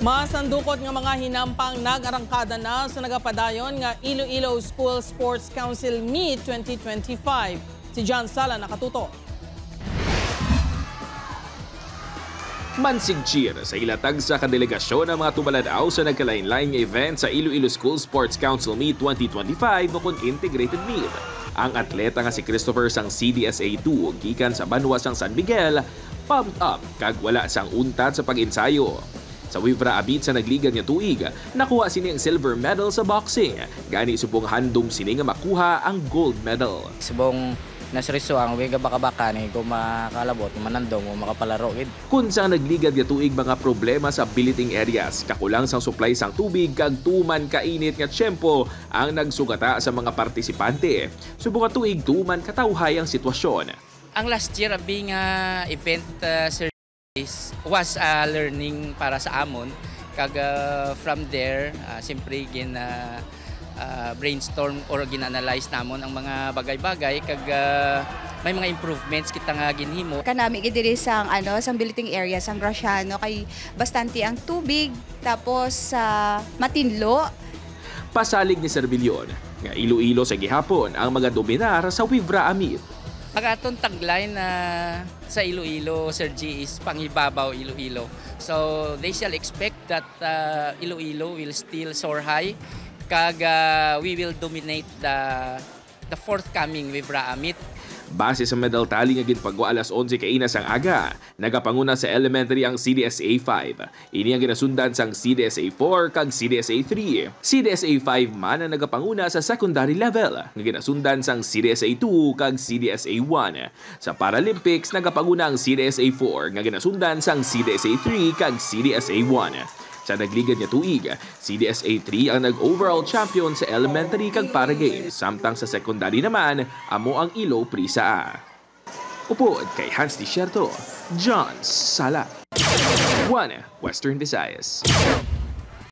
Masandukot nga mga hinampang nag-arangkada na sa nagapadayon nga Iloilo School Sports Council Meet 2025. Si John Sala nakatuto. Mansigcheer sa ilatag sa kadelegasyon ang mga tumaladaw sa nagkalain-laing event sa Iloilo School Sports Council Meet 2025 o kung Integrated Meet. Ang atleta nga si Christopher sang CDSA 2 gikan sa banwa sang San Miguel, pumped up kag wala sang untat sa pag-ensayo. Sa Wivra Abit sa nagligad nga tuig, nakuha sini ang silver medal sa boxing. Gani subong handom sini nga makuha ang gold medal. Subong nasriso ang wiga baka-baka ni kung makalabot, manandong o makapalaro gid. Kun sa nagligad nga tuig mga problema sa billeting areas, kakulang sang supply sang tubig kag tuman kainit nga tiyempo ang nagsugata sa mga partisipante. Subong nga tuig tuman katawhay ang sitwasyon. Ang last year abi nga event sir was a learning para sa amon kag from there siyempre gin brainstorm or ginanalyze namon ang mga bagay-bagay kag may mga improvements kita nga ginhimo. Kanami gid diri sang ano sang billeting area sang Graciano kay bastante ang tubig tapos sa matinlo. Pasalig ni Servillion nga Iloilo sa gihapon ang mga dominar sa Wivra Amit. Ang aton tagline na sa Iloilo, Sir G, is pangibabaw Iloilo. So they shall expect that Iloilo will still soar high kag we will dominate the forthcoming Wivra Amit. Base sa medal tally nga ginpagwa alas 11 kaina sang aga, nagapanguna sa elementary ang CDSA 5. Ini ang ginasundan sang CDSA 4 kag CDSA 3. CDSA 5 man ang nagapanguna sa secondary level, nga ginasundan sang CDSA 2 kag CDSA 1. Sa Paralympics, nagapanguna ang CDSA 4 nga ginasundan sang CDSA 3 kag CDSA 1. Sa nagligad nga tuig, CDSA 3 ang nag-overall champion sa elementary kag para games, samtang sa secondary naman, amo ang Ilo Prisa A. Upod kay Hans Dicierto, John Sala. 1 Western Visayas.